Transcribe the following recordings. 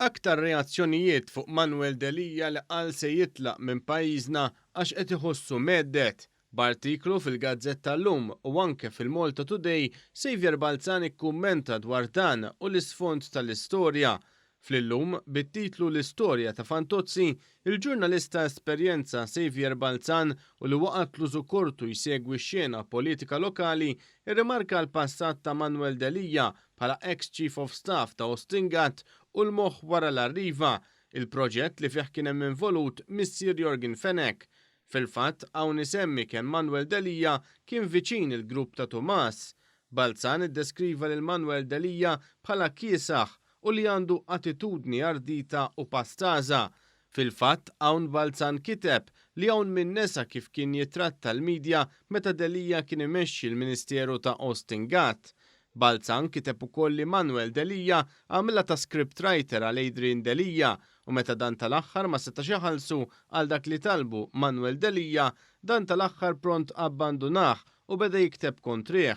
Aktar reazzjonijiet fuq Manuel Delia li qal se jitlaq minn pajjiżna għax qed iħossu mhedded. B'artiklu fil-gazzetta Llum u anke fil-Malta Today, Saviour Balzan ikkummenta dwar dan u l-isfond tal-istorja. Fl-Illum, bit-titlu L-istorja ta' Fantozzi, il-ġurnalist ta' esperjenza Saviour Balzan u li waqgħatlu żukortu jsegwi x-xena politika lokali, irrimarka l-passat ta' Manuel Delia bħala eks Chief of Staff ta' Austin Gatt u l-moħħ wara l-Arriva, il-proġett li fih kien hemm involut missier Yorgen Fenech. Fil-fatt, hawn isemmi kemm Manuel Delia kien viċin il-grupp ta' Tumas. Balzan iddeskriva lil Manuel Delia bħala kiesaħ u li għandu attitudni ardita u pastaża. Fil-fatt, hawn Balzan kiteb li hawn min nesa kif kien jittratta l-media meta Delia kien imexxi l-Ministeru ta' Austin Gatt. Balzan kiteb ukoll li Manuel Delia għamilha ta' script writer għal Adrian Delia u meta dan tal-aħħar ma setax iħallsu għal dak li talbu Manuel Delia, dan tal-aħħar pront abbandunah u beda jikteb kontrih.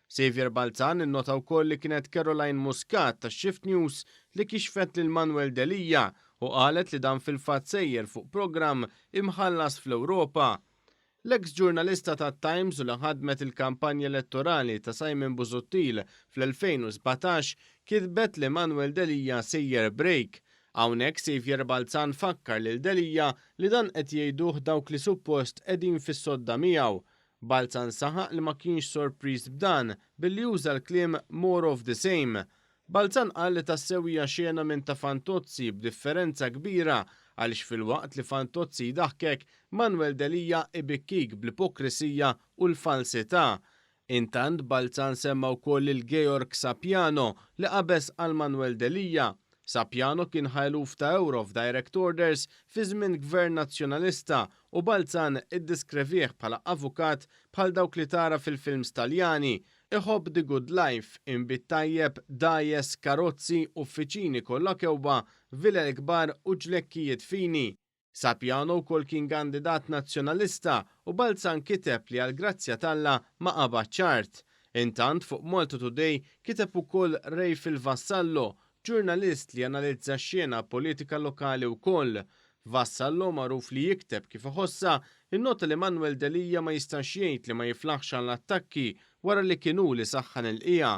Saviour Balzan innota wkoll li kienet Caroline Muscat ta' Shift News li kixfet lil Manuel Delia u qalet li dan fil-fatt sejjer fuq programm imħallas fl-Ewropa. L-eks ġurnalista tat-Times u li ħadmet il-kampanja elettorali ta' Simon Busuttil fl-2017 kitbet li Manuel Delia sejjer break. Hawnhekk Saviour Balzan fakkar lil Delia li dan qed jgħiduh dawk li suppost qegħdin fis-sodda miegħu. Balzan saħaq li ma kienx sorpriż b'dan billi uża l-kliem "more of the same". Balzan qal li tassew hija xena minn ta' Fantozzi b'differenza kbira għaliex filwaqt li Fantozzi jdaħkek, Manuel Delia ibikkik bl-ipokrisija u l-falsità. Intant Balzan semma wkoll lil Georg Sapiano li qabeż għal Manuel Delia. Sapiano kien ħa eluf ta' ewro f'direct orders fi żmien Gvern Nazzjonalista u Balzan iddiskrevih bħala avukat bħal dawk li tara fil-films Taljani, iħobb the good life, inbid tajjeb, dgħajjes, karozzi, uffiċini kollha kewba, vilel kbar u ġlekkijiet fini. Sapiano wkoll kien kandidat Nazzjonalista u Balzan kiteb li għall-grazzja t'Alla ma qabadx art. Intant fuq Malta Today kiteb ukoll Rayfil Vassallo, ġurnalist li analizza x-xena politika lokali wkoll. Vassallo magħruf li jikteb kif iħossha, innota li Manuel Delia ma jistax jgħid li ma jiflaħx għall-attakki wara li kien hu li saħħan il-qiegħa.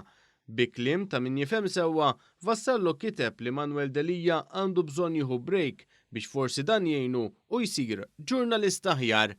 Bi kliem ta' min jifhem sewwa, Vassallo kiteb li Manuel Delia għandu bżonn jieħu break biex forsi dan jgħinu u jsir ġurnalista aħjar.